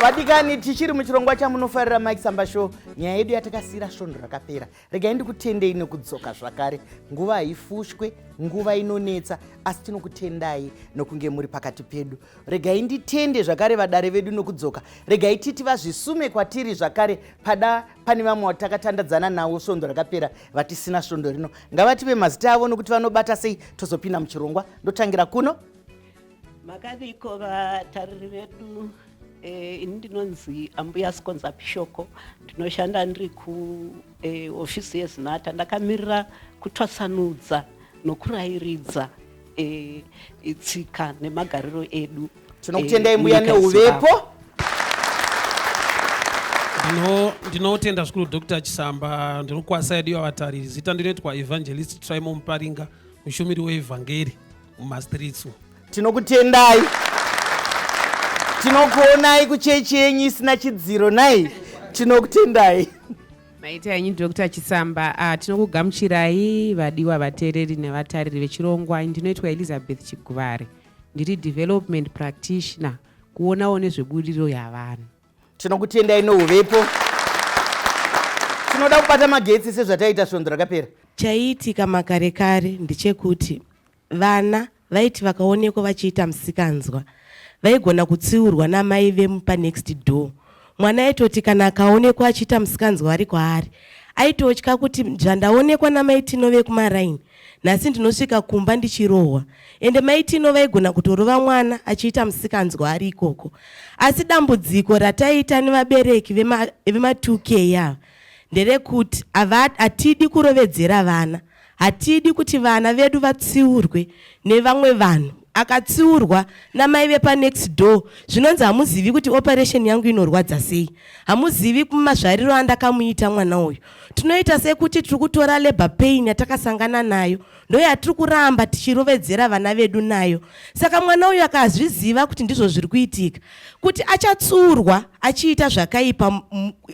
Vadikani, tichiri muchirongwa chamunofarira, Mike Samba Show. Nyaya yedu yatakasiyira svondo rakapera, regai ndikutendei nekudzoka zvakare. Nguva haifushwe, nguva inonetsa, asi tinokutendai nokunge muri pakati pedu. Regai nditende zvakare vadare vedu nokudzoka. Regai titi vazvisume kwatiri zvakare. Pada pane vamwe vatakatandadzana navo svondo rakapera vatisina svondo rino, ngavatipe mazita avo nokuti vanobata sei, tozopinda muchirongwa. Ndotangira kuno. Makadiko vatariri vedu? Ini ndinonzi Ambuya Sikonza Pishoko, ndinoshanda ndiri kuofisi yeZinata, ndakamirira kutwasanudza nokurayiridza tsika nemagariro edu. Tinokutendai mbuya neuvepo. Ndinotenda zvikuru, Dr Chisamba. Ndinokwazisa yedu yavatariri. Zita ndinoitwa Evangelist Trimo Muparinga, mushumiri weevhangeri mumastreets. Tinokutendai, tinokuonai kuchechi yenyu isina chidziro nai. Tinokutendai. Maita henyu, Dr Chisamba. Tinokugamuchirai vadiwa vateereri nevatariri vechirongwa. Ndinoitwa Elizabeth Chiguvare, ndiri development practitioner, kuonawo nezvebudiriro yavanhu. Tinokutendai nouvepo. Tinoda kubata magetsi sezvataita svondo rakapera. Chaiitika makare kare ndechekuti vana vaiti vakaonekwa vachiita musikanzwa, vaigona kutsiurwa namai vemupanext door. Mwana aitoti kana akaonekwa achiita musikanzwa ari kwaari, aitotya kuti zvandaonekwa namai Tino vekumaraini nhasi, ndinosvika kumba ndichirohwa. Ende mai Tino vaigona kutorova mwana achiita musikanzwa ari ikoko. Asi dambudziko rataita nevabereki vema2K ava nderekuti hatidi kurovedzera vana, hatidi kuti vana vedu vatsiurwe nevamwe vanhu. Akatsiurwa namai vepanext door, zvinonzi, "Hamuzivi kuti operation yangu inorwadza sei, hamuzivi mazvariro andakamuita mwana uyu." Tinoita sekuti tiri kutora labour pain yatakasangana nayo, ndo yatiri kuramba tichirovedzera vana vedu nayo. Saka mwana uyu akazviziva kuti ndizvo zviri kuitika, kuti achatsiurwa achiita zvakaipa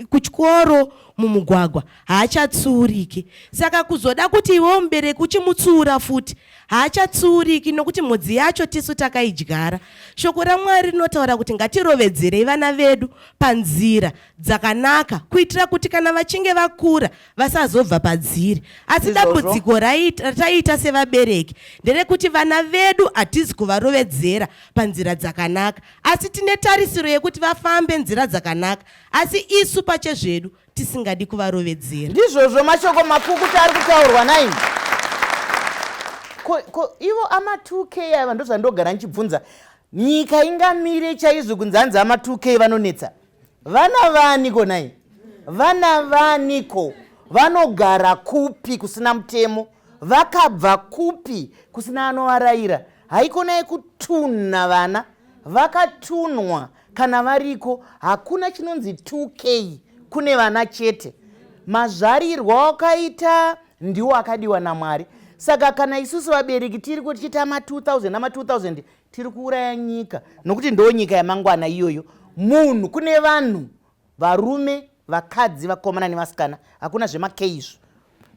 kutyoro, mumugwagwa, haachatsiuriki. Saka kuzoda kuti iwewo mubereki uchimutsiura futi, haachatsiuriki, nokuti mhodzi yacho tisu takaidyara. Shoko raMwari rinotaura kuti ngatirovedzerei vana vedu panzira dzakanaka, kuitira kuti kana vachinge vakura vasazobva padziri. Asi dambudziko rataiita sevabereki nderekuti vana vedu hatizi kuvarovedzera panzira dzakanaka, asi tine tarisiro yekuti vafambe nzira dzakanaka, asi isu pachezvedu tisingadi kuvarovedzera. Ndizvozvo, mashoko makukutu ari kutaurwa nai. Ko ivo ama2K ava, ndozvandogara ndichibvunza, nyika ingamire chaizvo kunzi hanzi ama2K vanonetsa? Vana vaniko nai? Vana vaniko? Vanogara kupi kusina mutemo? Vakabva kupi kusina anovarayira? Haikonai kutunha vana vakatunwa kana variko. Hakuna chinonzi 2K, kune vana chete. Mazvarirwa wakaita ndiwo akadiwa naMwari. Saka kana isusu vabereki tiri kuti tichiita ama2000 ama2000, tiri kuuraya nyika, nokuti ndo nyika yamangwana iyoyo. Munhu, kune vanhu, varume, vakadzi, vakomana nevasikana, hakuna zvemaK izvo.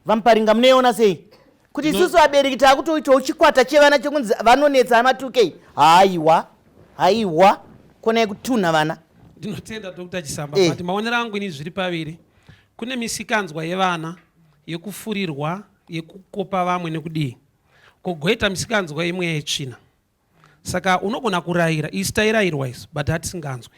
VaMuparinga, munoiona sei kuti isusu vabereki taakutoitawo chikwata chevana chekunzi vanonetsa ama2K? Haiwa, haiwa, konai kutunha vana. Ndinotenda, Dr Chisamba. But maonero angu ini, zviri paviri. Kune misikanzwa yevana yekufurirwa, yekukopa vamwe nekudii, kogoita misikanzwa imwe yetsvina. Saka unogona kurayira, isi tairayirwa isu, but hatisinganzwi,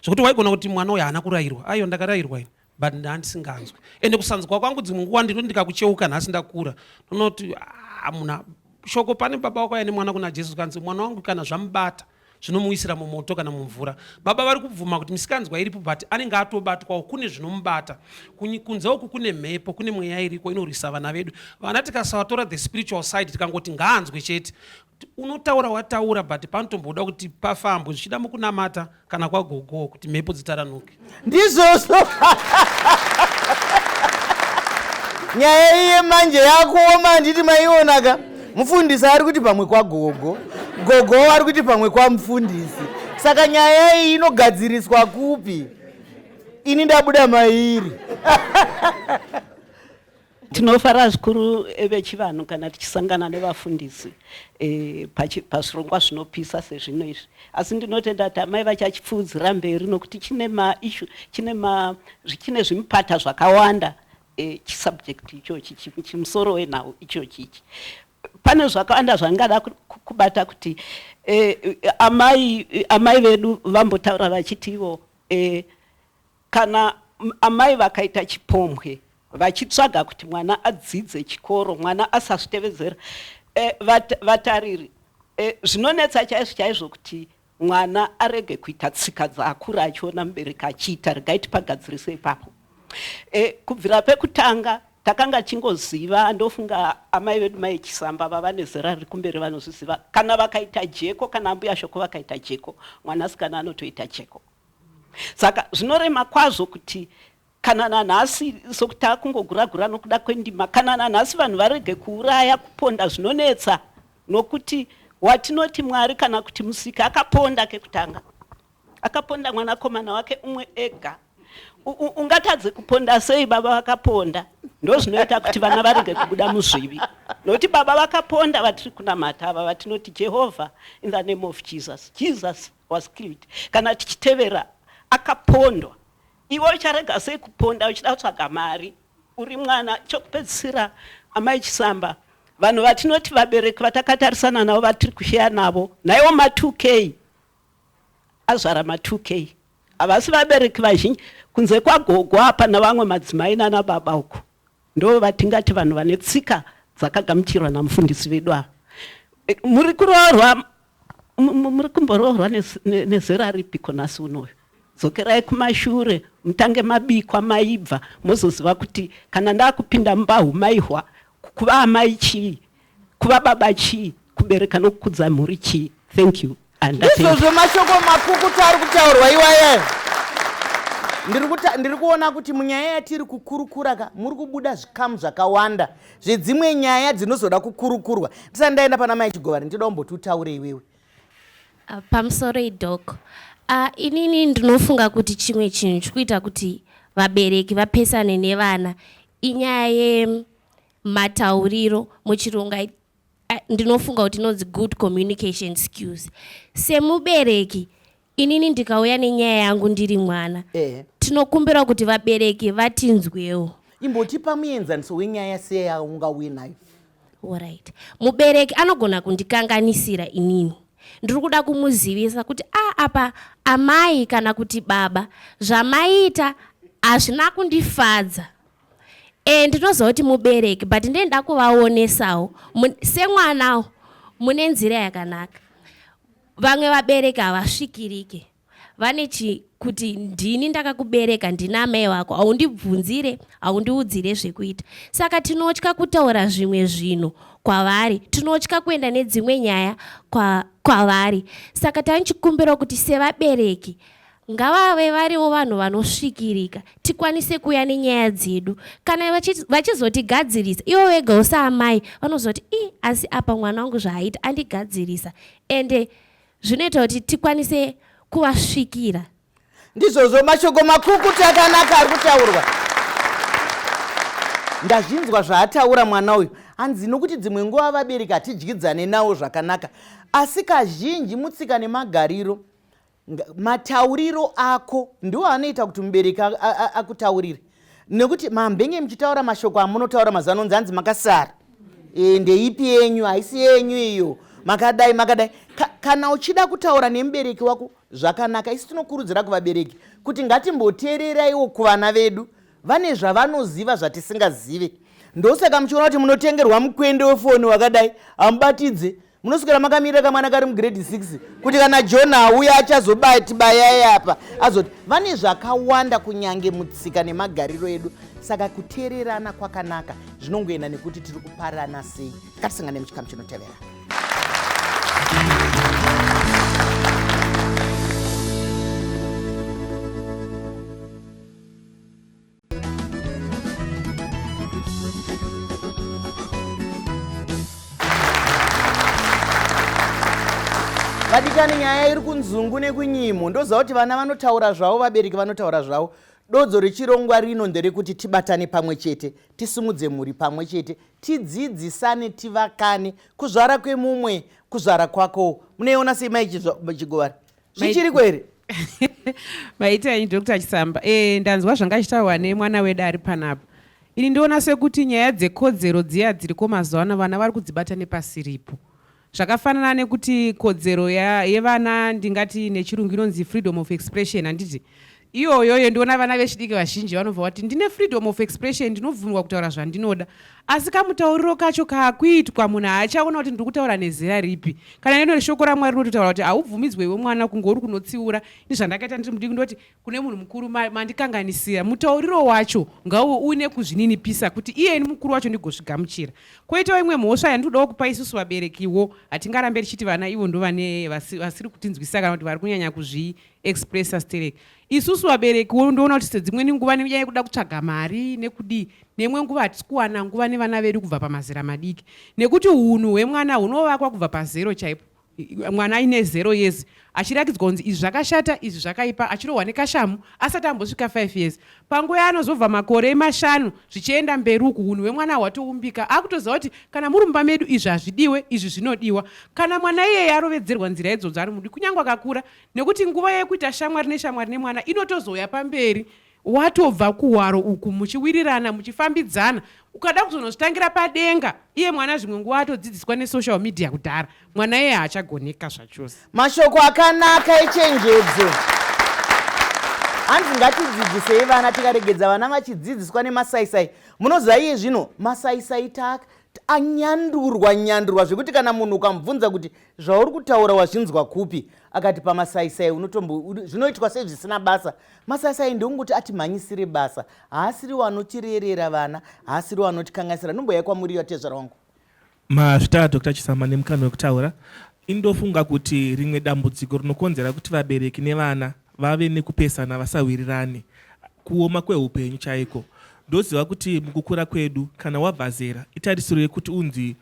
zvokuti waigona kuti mwana uyu haana kurayirwa. Aiwa, ndakarayirwa ini, but ndandisinganzwi. Ende kusanzwa kwangu, dzimwe nguva ndinoti ndikakucheuka nhasi ndakura, ndinoti, "Ah, muna shoko pane baba wakauya nemwana kuna Jesu, kanzi mwana wangu kana zvamubata zvinomuwisira mumoto kana mumvura." Baba vari kubvuma kuti misikanzwa iripo, but anenge atobatwawo, kune zvinomubata. Kunze uku kune mhepo, kune mweya iriko inorwisa vana vedu. Vana tikasavatora the spiritual side, tikangoti ngaanzwe chete, unotaura wataura, but panotomboda kuti pafambwe, zvichida mukunamata kana kwagogo, kuti mhepo dzitaranuke. Ndizvozvo, nyaya iye manje yakuoma. Handiti maionaka, mufundisi ari kuti pamwe kwagogo, gogo ari kuti pamwe kwamufundisi. Saka nyaya iyi inogadziriswa kupi? Ini ndabuda mairi. Tinofara zvikuru vechivanhu kana tichisangana nevafundisi e, pazvirongwa zvinopisa sezvino izvi. Asi ndinotenda kuti amai vachachipfuudzira mberi nokuti chine maishu, chine ma, chine zvimupata zvakawanda e, chisubject ichochi, chimusoro wenhau ichochi ichi. Pane zvakawanda zvangada kubata kuti e, amai, amai vedu vambotaura vachiti ivo e, Kana amai vakaita chipombwe vachitsvaga kuti mwana adzidze chikoro, mwana asazvitevedzera, e, vat, vatariri, e, zvinonetsa chaizvo chaizvo kuti mwana arege kuita tsika dzaakura achiona mubereki achiita. Regai tipagadzirise ipapo. E, kubvira pekutanga takanga tichingoziva, ndofunga amai vedu mai Chisamba vava nezera riri kumberi vanozviziva, kana vakaita jeko, kana ambuya Shoko vakaita jeko, mwanasikana anotoita jeko. Saka zvinorema kwazvo kuti kana nanhasi sokuti takungogura-gura nokuda kwendima, kana nanhasi vanhu varege kuuraya, kuponda zvinonetsa nokuti watinoti Mwari kana kuti Musiki akaponda kekutanga. Akaponda mwanakomana wake umwe ega. Ungatadze kuponda sei baba vakaponda? Ndozvinoita kuti vana varege kubuda muzvivi. Nokuti baba vakaponda vatiri kunamata ava vatinoti Jehovha in the name of Jesus. Jesus was killed kana tichitevera akapondwa iwe ucharega sei kuponda uchida kutsvaga mari uri mwana chokupedzisira amai chisamba vanhu vatinoti vabereki vatakatarisana navo vatiri kusheya navo naiwo ma 2k azvara ma 2k havasi vabereki vazhinji kunze kwagogo apa navamwe madzimai nana baba uko Ndo vatingati vanhu vane tsika dzakagamuchirwa namufundisi vedu ava. E, muri kuroorwa muri kumboroorwa nezera ripiko nhasi unoyu? Dzokerai kumashure mutange mabikwa maibva mozoziva kuti kana ndakupinda mumba humaihwa kuva amai chii, kuva baba chii, kubereka nokukudza mhuri chii. Thank you. Ndizvozvo mashoko makukutu ari kutaurwa iwayayo. Ndiri kuona kuti munyaya yatiri kukurukura ka muri kubuda zvikamu zvakawanda zvedzimwe nyaya dzinozoda kukurukurwa. Ndisati ndaenda pana mai Chigovani ndinoda kumboti utaure iwewe. Ah, pamusoro idok. Uh, inini ndinofunga kuti chimwe chinhu chikuita kuti vabereki vapesane nevana inyaya yematauriro muchirungu ndinofunga kuti inonzi good communication skills semubereki inini ndikauya nenyaya yangu ndiri mwana eh. Tinokumbira kuti vabereki vatinzwewo. Imbotipa muenzaniso wenyaya seyaungauye nayo. Alright. Mubereki anogona kundikanganisira inini ndiri kuda kumuzivisa kuti a ah, apa amai kana kuti baba zvamaiita hazvina kundifadza. E, ndinoziva kuti mubereki but ndinoda kuvaonesawo semwanawo mune nzira yakanaka. Vamwe vabereki havasvikirike, vane chi kuti ndini ndakakubereka, ndini amai vako, haundibvunzire, haundiudzire zvekuita. Saka tinotya kutaura zvimwe zvinhu kwavari, tinotya kuenda nedzimwe nyaya kwavari. Saka tanichikumbira kuti sevabereki ngavave variwo vanhu vanosvikirika tikwanise kuuya nenyaya dzedu. Kana vachizotigadzirisa ivo vegawo saamai vanozoti i asi apa mwana wangu zvaaita andigadzirisa, ende zvinoita kuti tikwanise kuvasvikira. Ndizvozvo mashoko makukutu akanaka ari kutaurwa. Ndazvinzwa zvaataura mwana uyu, hanzi nokuti dzimwe nguva vabereki hatidyidzane nawo zvakanaka, asi kazhinji mutsika nemagariro matauriro ako ndiwo anoita kuti mubereki akutaurire, nekuti mambenge muchitaura mashoko amunotaura mazuva anonzi hanzi makasara e, ndeipi yenyu haisi yenyu iyo makadai makadai. Kana uchida kutaura nemubereki wako zvakanaka, isi tinokurudzira kuvabereki kuti ngatimboteereraiwo kuvana vedu, vane zvavanoziva zvatisingazive. Ndosaka muchiona kuti munotengerwa mukwende wefoni wakadai hamubatidze, munoswera makamirira kamwana kari mugrade 6 kuti kana John auya achazobatibayai apa azoti. Vane zvakawanda kunyange mutsika nemagariro edu, saka kuteererana kwakanaka, zvinongoenda nekuti tiri kuparana sei. Ngatisangane muchikamu chinotevera. Vadikani, nyaya iri kunzungu nekunyimo. Ndoziva kuti vana vanotaura zvavo, vabereki vanotaura zvavo. Dodzo rechirongwa rino nderekuti tibatane pamwe chete, tisimudze mhuri pamwe chete, tidzidzisane, tivakane. Kuzvara kwemumwe kuzvara kwako. Munoiona sei mai Chigovari? Zvichiriko here? Maita henyu Dr Chisamba. E, ndanzwa zvanga zvichitaurwa nemwana wedu ari panapa. Ini ndoona sekuti nyaya dzekodzero dziya dziriko mazuva ano vana vari kudzibata nepasiripo. Zvakafanana nekuti kodzero yevana ndingati nechirungu inonzi freedom of expression handiti? Iyoyoyo ndiona vana vechidiki vazhinji vanobva vati ndine freedom of expression ndinobvumirwa kutaura zvandinoda. Asi kamutauriro kacho kaakuitwa munhu haachaona kuti ndiri kutaura nezera ripi. Kana neno shoko raMwari rinototaura kuti haubvumidzwe iwe mwana kunge uri kunotsiura. Ini zvandakaita ndiri mudiki ndoti kune munhu mukuru mandikanganisira mutauriro wacho ngauve uine kuzvininipisa kuti iye ini mukuru wacho ndigozvigamuchira koitawo imwe mhosva yandinodawo kupa isusu vaberekiwo hatingarambe tichiti vana ivo ndovane vasiri kutinzwisisa kana kuti vari kunyanya kuzviexpressa stereki isusu vaberekiwo ndoona kuti sedzimweni nguva nenyaya yekuda kutsvaga mari nekudii neimwe nguva hatisi kuwana nguva nevana vedu kubva pamazera madiki nekuti unhu hwemwana hunovakwa kubva pazero chaipo mwana aine zero years achirakidzwa kunzi izvi zvakashata izvi zvakaipa achirohwa nekashamu asati ambosvika 5 years panguva yaanozobva makore mashanu zvichienda mberi uku unhu hwemwana hwatoumbika akutoziva kuti kana muri mumba medu izvi hazvidiwe izvi zvinodiwa kana mwana iyeye arovedzerwa nzira idzodzo ari mudi kunyange akakura nekuti nguva yekuita shamwari neshamwari nemwana inotozouya pamberi Watobva kuhwaro uku muchiwirirana muchifambidzana ukada kuzonozvitangira padenga iye mwana zvimwe nguva atodzidziswa nesocial media kudhara mwana iye haachagoneka zvachose. Mashoko akanaka echenjedzo. Hanzi ngatidzidzisei vana tikaregedza vana vachidzidziswa nemasaisai. Munoziva iye zvino masaisai taka anyandurwa nyandurwa zvekuti kana munhu ukamubvunza kuti zvauri kutaura wazvinzwa kupi akati pamasaisai unotombo zvinoitwa sezvisina basa masaisai ndongoti atimhanyisire basa haasiriwo anotirerera vana haasiriwo anotikanganisira ndomboyai kwamuri yatezvara wangu Mazvita Dr Chisamba nemukana wekutaura. Indofunga kuti rimwe dambudziko rinokonzera kuti vabereki nevana vave nekupesana vasawirirane kuoma kwehupenyu chaiko. Ndoziva kuti mukukura kwedu kana wabva zera itarisiro yekuti unzi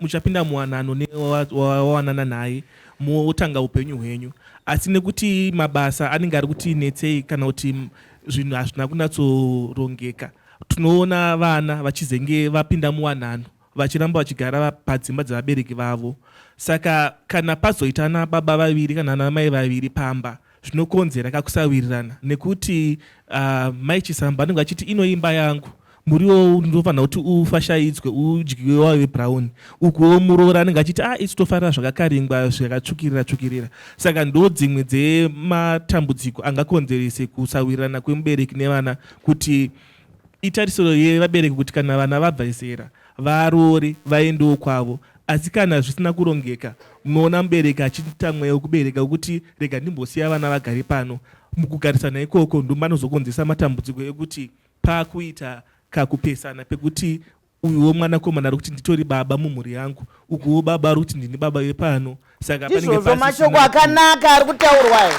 muchapinda muwanano newawanana naye motanga upenyu hwenyu asi nekuti mabasa anenge ari kuti netsei kana kuti zvinhu hazvina kunatsorongeka tinoona vana vachizenge vapinda muwanano vachiramba vachigara padzimba dzevabereki vavo saka kana pazoita ana baba vaviri kana ana mai vaviri pamba zvinokonzera kakusawirirana nekuti uh, mai Chisamba anenge achiti ino imba yangu muriwo unofanira kuti ufashaidzwe udyiwe wave brown ukuwo muroora anenge achiti ah isu tofarira zvakakaringwa zvakatsvukirira tsvukirira saka ndo dzimwe dzematambudziko angakonzerese kusawirirana kwemubereki nevana kuti itarisiro yevabereki kuti kana vana vabva zera varoore vaendewo kwavo asi kana zvisina kurongeka unoona mubereki achiita mweya wekubereka wekuti rega ndimbosiya vana vagare pano mukugarisana ikoko ndomanozokonzesa matambudziko ekuti pakuita kakupesana pekuti uyuwo mwanakomana ari kuti nditori baba mumhuri yangu ukuwo baba ari kuti ndini baba vepano saka ndizvozvo mashoko akanaka ari kutaurwa ayo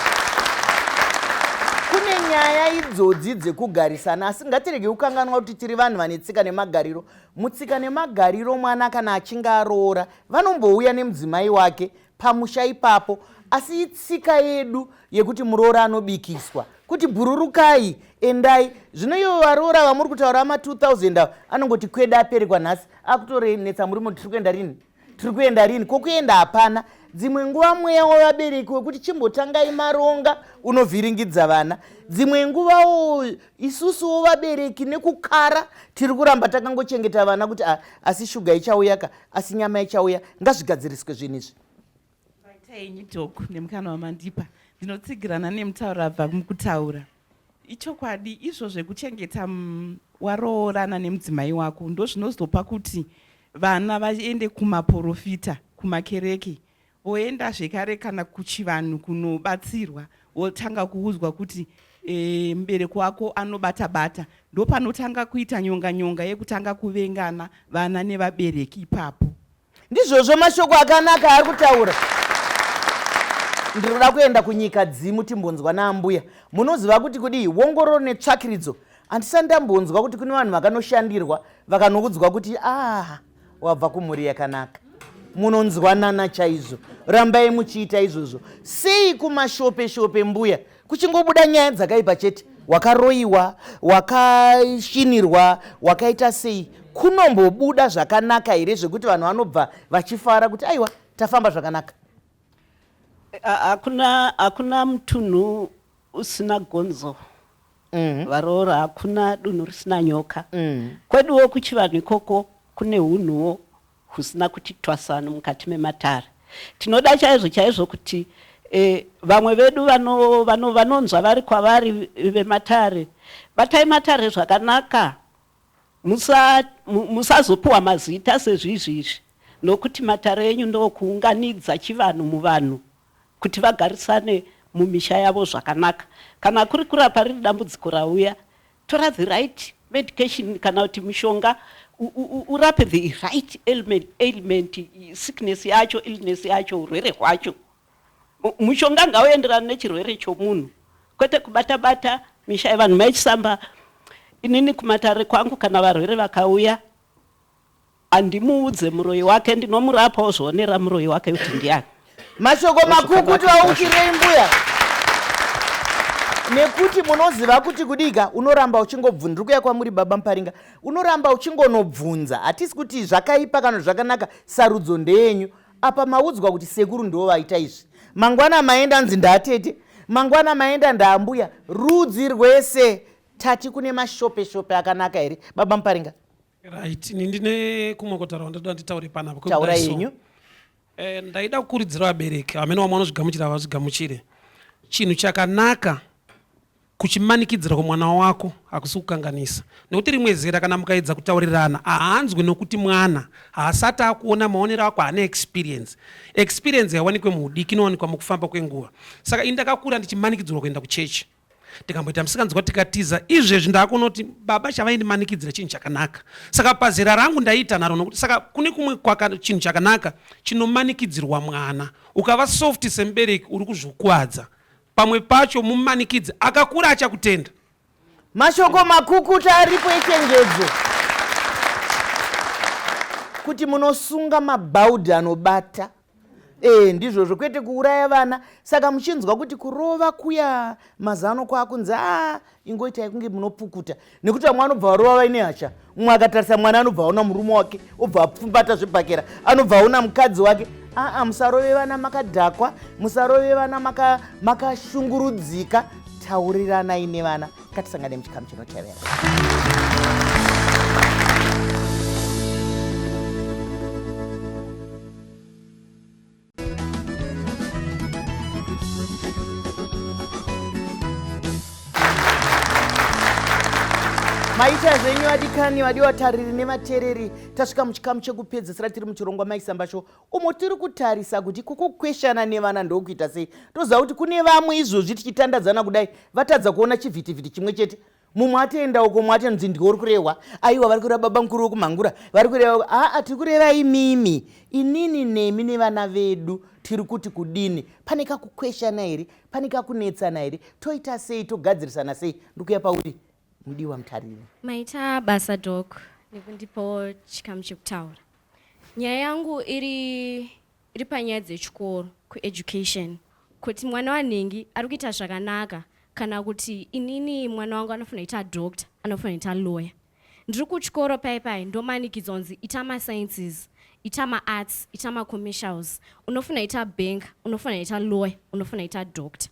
kune nyaya idzodzi dzekugarisana asi ngatirege kukanganwa kuti tiri vanhu vane tsika nemagariro mutsika nemagariro mwana kana achinge aroora vanombouya nemudzimai wake pamusha ipapo asi itsika yedu yekuti muroora anobikiswa kuti bhururukai endai zvino ivo varoora vamuri kutaura ama 2000 ava anongoti kweda aperekwa nhasi akutorenetsa murume tiri kuenda rini tiri kuenda rini kokuenda hapana dzimwe nguva mweya wevabereki wekuti chimbotangai maronga unovhiringidza vana dzimwe nguvawo isusuwo vabereki nekukara tiri kuramba takangochengeta vana kuti ah, asi shuga ichauyaka asi nyama ichauya ngazvigadziriswe zvinhu izvi Maita henyu Doc nemukana wamandipa. Ndinotsigirana nemutauro abva mukutaura. Ichokwadi izvo zvekuchengeta waroorana nemudzimai wako ndozvinozopa kuti vana vaende kumaporofita, kumakereke, voenda zvekare kana kuchivanhu kunobatsirwa wotanga kuudzwa kuti e, mubereki wako anobata bata ndopanotanga kuita nyonga nyonga yekutanga kuvengana vana nevabereki ipapo. Ndizvozvo mashoko akanaka ari kutaura. Ndinoda kuenda kunyika dzimu timbonzwa naambuya. Munoziva kuti kudii wongororo netsvakiridzo. Handisati ndambonzwa kuti kune vanhu vakanoshandirwa vakanoudzwa kuti ah wabva kumhuri yakanaka. Munonzwanana chaizvo. Rambai muchiita izvozvo. Sei kumashope shope mbuya kuchingobuda nyaya dzakaipa chete? Wakaroyiwa, wakashinirwa, wakaita sei, kunombobuda zvakanaka here zvekuti vanhu vanobva vachifara kuti aiwa tafamba zvakanaka? Hakuna, hakuna mutunhu usina gonzo. Varoora, hakuna dunhu risina nyoka. Kweduwo kuchivanhu ikoko kune hunhuwo husina kuti twasanu mukati mematare. Tinoda chaizvo chaizvo kuti e, vamwe vedu vanonzwa vano, vano vari kwavari vematare, batai matare zvakanaka, musazopiwa musa mazita sezvizvi izvi, nokuti matare enyu ndokuunganidza chivanhu muvanhu kuti vagarisane mumisha yavo zvakanaka. Kana kuri kurapa riri dambudziko rauya, tora the right medication kana kuti mushonga urape the right ailment, ailment sickness yacho, illness yacho, urwere hwacho. Mushonga ngauenderane nechirwere chomunhu, kwete kubata bata misha yevanhu. Mai Chisamba, inini kumatare kwangu kana varwere vakauya Handimuudze muroyi wake, ndinomurapa ozvionera muroyi wake kuti ndiani. Mashoko makukutu aukirei mbuya nekuti munoziva kuti kudika unoramba uchingobvunza. Ndiri kuya kwamuri baba Muparinga, unoramba uchingonobvunza. Hatisi kuti zvakaipa kana zvakanaka, sarudzo ndeyenyu. Apa maudzwa kuti sekuru ndivo vaita izvi, mangwana maenda anzi ndaatete, mangwana maenda ndaambuya, rudzi rwese. Tati kune mashope shope akanaka here baba Muparinga? Right, ini ndine kumwe kutaura ndoda nditaure panapa. Taura yenyu. Eh, ndaida kukurudzira vabereki amene vamwe vanozvigamuchira havazvigamuchire. Chinhu chakanaka kuchimanikidzira kumwana wako hakusi kukanganisa, nekuti rimwe zera kana mukaedza kutaurirana haanzwi, nokuti mwana haasati akuona maonero ako, haana experience. Experience haiwanikwe muudiki, inowanikwa mukufamba kwenguva. Saka ini ndakakura ndichimanikidzirwa kuenda kuchechi, tikamboita musikanzwa tikatiza. Izvezvi ndaakuona kuti baba chavaindimanikidzira chinhu chakanaka, saka pazera rangu ndaiita nharo nokuti saka kune kumwe kwaka chinhu chakanaka chinomanikidzirwa mwana. Ukava soft semubereki uri kuzvikuvadza, pamwe pacho mumanikidzi, akakura achakutenda. Mashoko makukuta aripo echenjedzo kuti munosunga mabhaudhi anobata. E, ndizvozvo, kwete kuuraya vana. Saka muchinzwa kuti kurova kuya mazano kwakunzi a ingoitai kunge munopukuta, nekuti vamwe vanobva varova vaine hasha. Mumwe akatarisa mwana anobva aona murume wake, obva apfumbata zvibhakera, anobva aona mukadzi wake. Aa, musarove vana makadhakwa, musarove vana makashungurudzika. Tauriranai nevana. Ngatisangane muchikamu chinotevera. Maita zvenyu vadikani, vadiwa tariri nevatereri, tasvika muchikamu chekupedzisira tiri muchirongwa Maisamba Show, umo tiri kutarisa kuti kukukweshana nevana ndokuita sei. Toziva kuti kune vamwe izvozvi tichitandadzana kudai vatadza kuona chivhitivhiti chimwe chete. Mumwe atoenda uko, mumwe atonzi ndiwo uri kurehwa, aiwa vari kureva baba mukuru wekumhangura, vari kureva aa, tiri kureva imimi, inini nemi nevana vedu. Tiri kuti kudini? Pane kakukweshana here? Pane kakunetsana here? Toita sei? Togadzirisana sei? Ndikuya pauri mudiwa mutariri. Maita basa Doc nekundipawo chikamu chekutaura. Nyaya yangu iri iri panyaya dzechikoro, kueducation, kuti mwana wanhingi ari kuita zvakanaka kana kuti inini mwana wangu anofanira kuita doctor, anofanira kuita lawyer. Ndiri kuchikoro pai pai ndomanikidzwa kunzi ita masciences, ita maarts, ita macommercials, unofanira kuita bank, unofanira kuita lawyer, unofanira kuita doctor.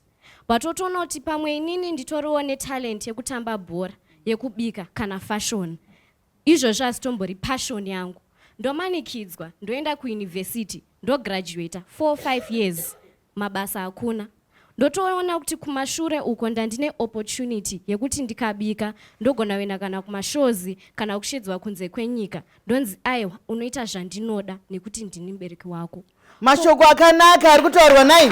But wotoona kuti pamwe inini nditoriwo netalent yekutamba bhora, yekubika kana fashion. Izvozvo hazitombori passion yangu. Ndomanikidzwa, ndoenda kuuniversity, ndograduata 4 5 years, mabasa hakuna. Ndotoona kuti kumashure uko ndandine opportunity yekuti ndikabika ndogona kuenda kana kumashows kana kushedzwa kunze kwenyika, ndonzi aiwa unoita zvandinoda nekuti ndini mubereki wako. Mashoko akanaka ari kutaurwa nai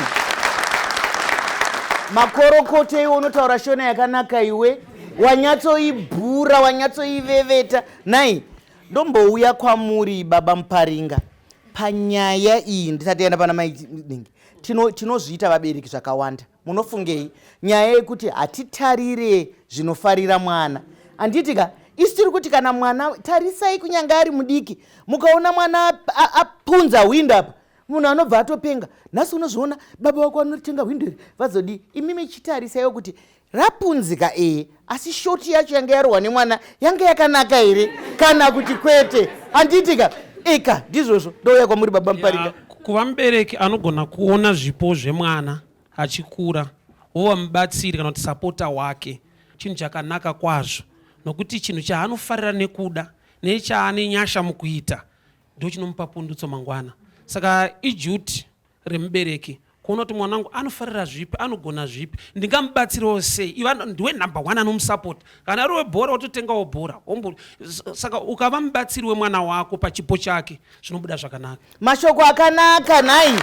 makorokoto. Iwe unotaura shona yakanaka, iwe wanyatsoibhura, wanyatsoiveveta nai. Ndombouya kwamuri baba Muparinga panyaya iyi ndisati yaenda pana mai Ningi. Tinozviita vabereki zvakawanda. Munofungei nyaya yekuti hatitarire zvinofarira mwana? Handiti ka isu tiri kuti kana mwana tarisai, kunyange ari mudiki, mukaona mwana apunza hwindo apa, munhu anobva atopenga. Nhasi unozviona baba wako vanotenga hwindo iri vazodii? Imimi chitarisaiwo kuti Rapunzika ee, asi shoti yacho yanga yarohwa nemwana yanga yakanaka here kana kuti kwete? Handiitika eka ndizvozvo. Ndouya kwamuri baba Muparika. Kuva mubereki anogona kuona zvipo zvemwana achikura wova mubatsiri kana kuti sapota wake chinhu chakanaka kwazvo, nokuti chinhu chaanofarira nekuda nechaane nyasha mukuita ndochinomupa pundutso mangwana. Saka iduty remubereki kuona kuti mwana wangu anofarira zvipi, anogona zvipi, ndingamubatsirawo sei. Iva ndiwe number one anomusapota. Kana ari webhora wototengawo bhora. Saka ukava mubatsiri wemwana wako pachipo chake zvinobuda zvakanaka. Mashoko akanaka nhai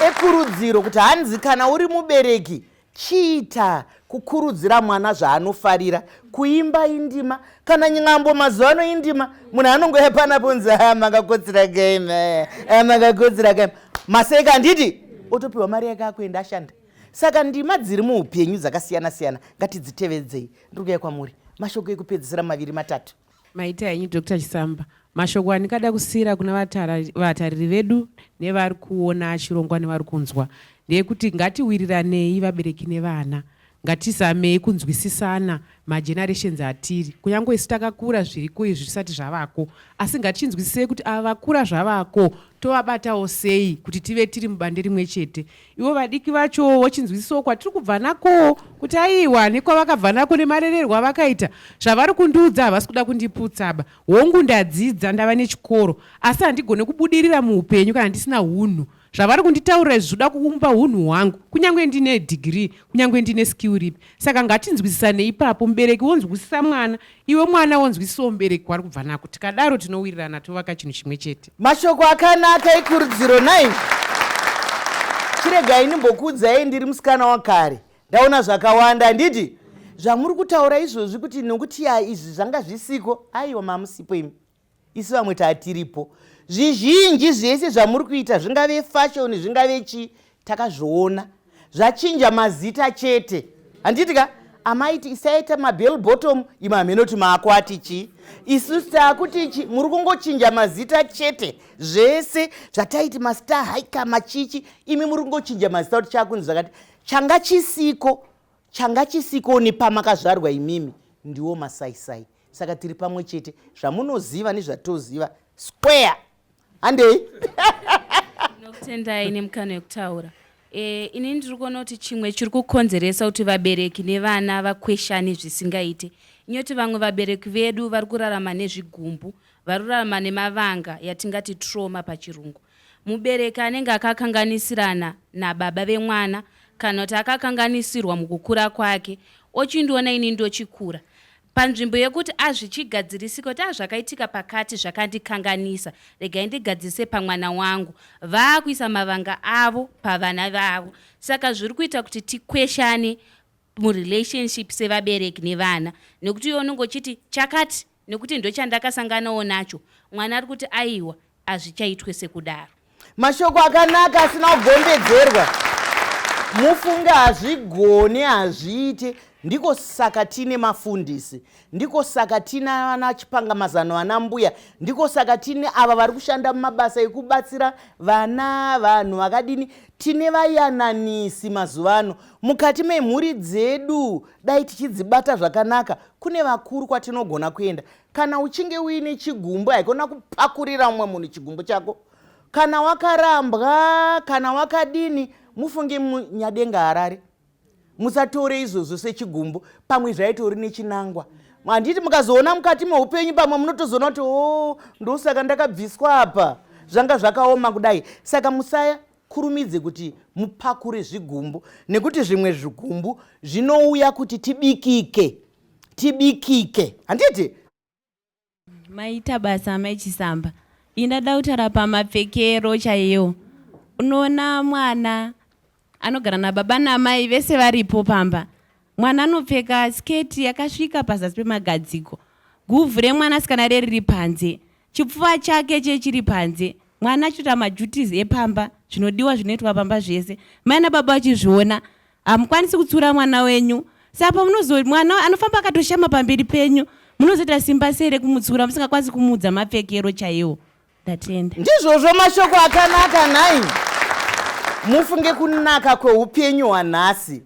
ekurudziro kuti hanzi kana uri mubereki chiita kukurudzira mwana zvaanofarira. Kuimba indima, kana nyambo mazuva ano indima. Munhu anongoya panapo nzi makakotsira game, makakotsira game, maseka handiti, otopiwa mari yake akuenda ashanda. Saka ndima dziri muupenyu dzakasiyana siyana, ngatidzitevedzei. Ndiri kuya kwamuri, mashoko ekupedzisira maviri matatu. Maita henyu Dr Chisamba. Mashoko andingada kusiyira kuna vatariri vedu nevari kuona chirongwa nevari kunzwa ndeyekuti ngatiwiriranei vabereki nevana. Ngatizamei kunzwisisana magenerations atiri. Kunyange isu takakura zviriko izvi zvisati zvavako, asi ngatichinzwisisei kuti ava vakura zvavako tovabatawo sei kuti tive tiri mubande rimwe chete. Ivo vadiki vacho vochinzwisisawo kwatiri kubva nakowo kuti aiwa nekwavakabva nako nemarererwo avakaita zvavari kundiudza havasi kuda kundiputsaba. Hongu ndadzidza ndava nechikoro asi handigone kubudirira muupenyu kana ndisina hunhu. Zvavari kunditaurira izvi zvoda kuumba hunhu hwangu kunyange ndine degree kunyange ndine skill ripi. Saka ngatinzwisisanei ipapo, mubereki wonzwisisa mwana, iwe mwana wonzwisisawo mubereki kwaari kubva nako. Tikadaro tinowirirana tovaka chinhu chimwe chete. Mashoko akanaka ekurudziro nhai. Chiregai ndimbokuudzai, ndiri musikana wakare, ndaona zvakawanda. Handiti zvamuri kutaura izvozvi kuti nokuti ya izvi zvanga zvisiko, aiwa mamusipo imi, isu vamwe taatiripo. Zvizhinji zvese zvamuri kuita, zvingave fashion zvingave chii, takazviona zvachinja mazita chete. Handiti ka amaiti isaita mabell bottom, imi haminoti maakwati chii, isusu taakuti chi, muri kungochinja mazita chete. Zvese zvataiti mastar haika machichi, imi muri kungochinja mazita kuti chakunzi zvakati. Changa chisiko, changa chisiko nepamakazvarwa imimi ndiwo masaisai. Saka tiri pamwe chete, zvamunoziva nezvatoziva square. Handei. Ndinokutendai nemukana wekutaura. Ini ndiri kuona kuti chimwe chiri kukonzeresa kuti vabereki nevana vakweshane zvisingaite inyoti vamwe vabereki vedu vari kurarama nezvigumbu, vari kurarama nemavanga yatingati trauma pachirungu. Mubereki anenge akakanganisirana nababa vemwana kana kuti akakanganisirwa mukukura kwake, ochindiona ini ndochikura panzvimbo yekuti azvichigadzirisika kuti azvakaitika pakati zvakandikanganisa, regai ndigadzirise pamwana wangu, vaakuisa mavanga avo pavana vavo. Saka zviri kuita kuti tikweshane murelationship sevabereki nevana, nekuti iwe unenge uchiti chakati nekuti ndochandakasanganawo nacho, mwana ari kuti aiwa hazvichaitwe sekudaro. Mashoko akanaka asina kugombedzerwa. Mufunge hazvigone, hazviite. Ndiko saka tine mafundisi, ndiko saka tina vana chipangamazano, vana mbuya, ndiko saka tine ava vari kushanda mumabasa ekubatsira vana, vanhu vakadini. Tine vayananisi mazuva ano mukati memhuri dzedu. Dai tichidzibata zvakanaka, kune vakuru kwatinogona kuenda. Kana uchinge uine chigumbu, haikona kupakurira mumwe munhu chigumbu chako. Kana wakarambwa, kana wakadini, mufunge Nyadenga Harare. Musatore izvozvo sechigumbu, pamwe zvaitori nechinangwa. Handiti mukazoona mukati meupenyu pamwe munotozoona kuti o ndosaka ndakabviswa apa, zvanga zvakaoma kudai. Saka musaya kurumidze kuti mupakure zvigumbu, nekuti zvimwe zvigumbu zvinouya kuti tibikike, tibikike. Handiti? Maita basa amai Chisamba. Ini ndada kutaura pamapfekero chaiwo. Unoona mwana anogara nababa namai vese varipo pamba. Mwana anopfeka sketi yakasvika pazasi pemagadziko. Guvhu remwanasikana reriri panze. Chipfuva chake chechiri panze. Mwana achitoita maduties epamba, zvinodiwa zvinoitwa pamba zvese. Mai nababa vachizviona. Hamukwanisi kutsiura mwana wenyu. Saka pamunozo mwana anofamba akatoshama pamberi penyu, munozoita simba sei rekumutsiura musingakwanisi kumuudza mapfekero chaiwo? Ndatenda. Ndizvozvo mashoko akanaka nhai. Mufunge kunaka kweupenyu hwanhasi.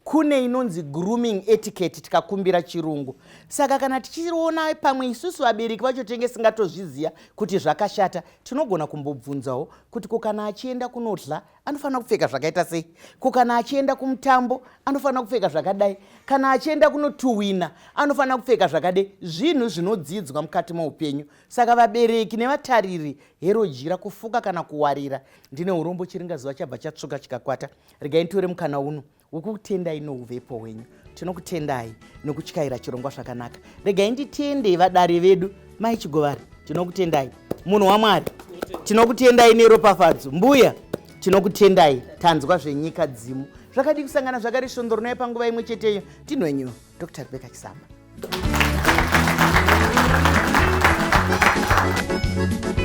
Kune inonzi grooming etiquette tikakumbira chirungu. Saka kana tichiona pamwe isusu vabereki vacho tenge singatozviziva kuti zvakashata, tinogona kumbobvunzawo kuti ko kana achienda kunodla anofanira kupfeka zvakaita sei? Ko kana achienda kumutambo anofanira kupfeka zvakadai? Kana achienda kunotuwina anofanira kupfeka zvakadai? Zvinhu zvinodzidzwa mukati meupenyu. Saka vabereki nevatariri hero jira kufuka kana kuwarira. Ndine urombo chiringazuva chabva chatsvuka chikakwata. Regai nditore mukana uno wekukutendai nouvepo hwenyu. Tinokutendai nokutyaira chirongwa zvakanaka. Regai nditende vadare vedu. Mai Chigovari, tinokutendai. Munhu waMwari, tinokutendai neropafadzo. Mbuya, tinokutendai. Tanzwa zvenyika dzimu. Zvakadii kusangana zvakare svondo rinouya panguva imwe cheteyo. Ndinwenyu Dr. Rebecca Chisamba. Thank you.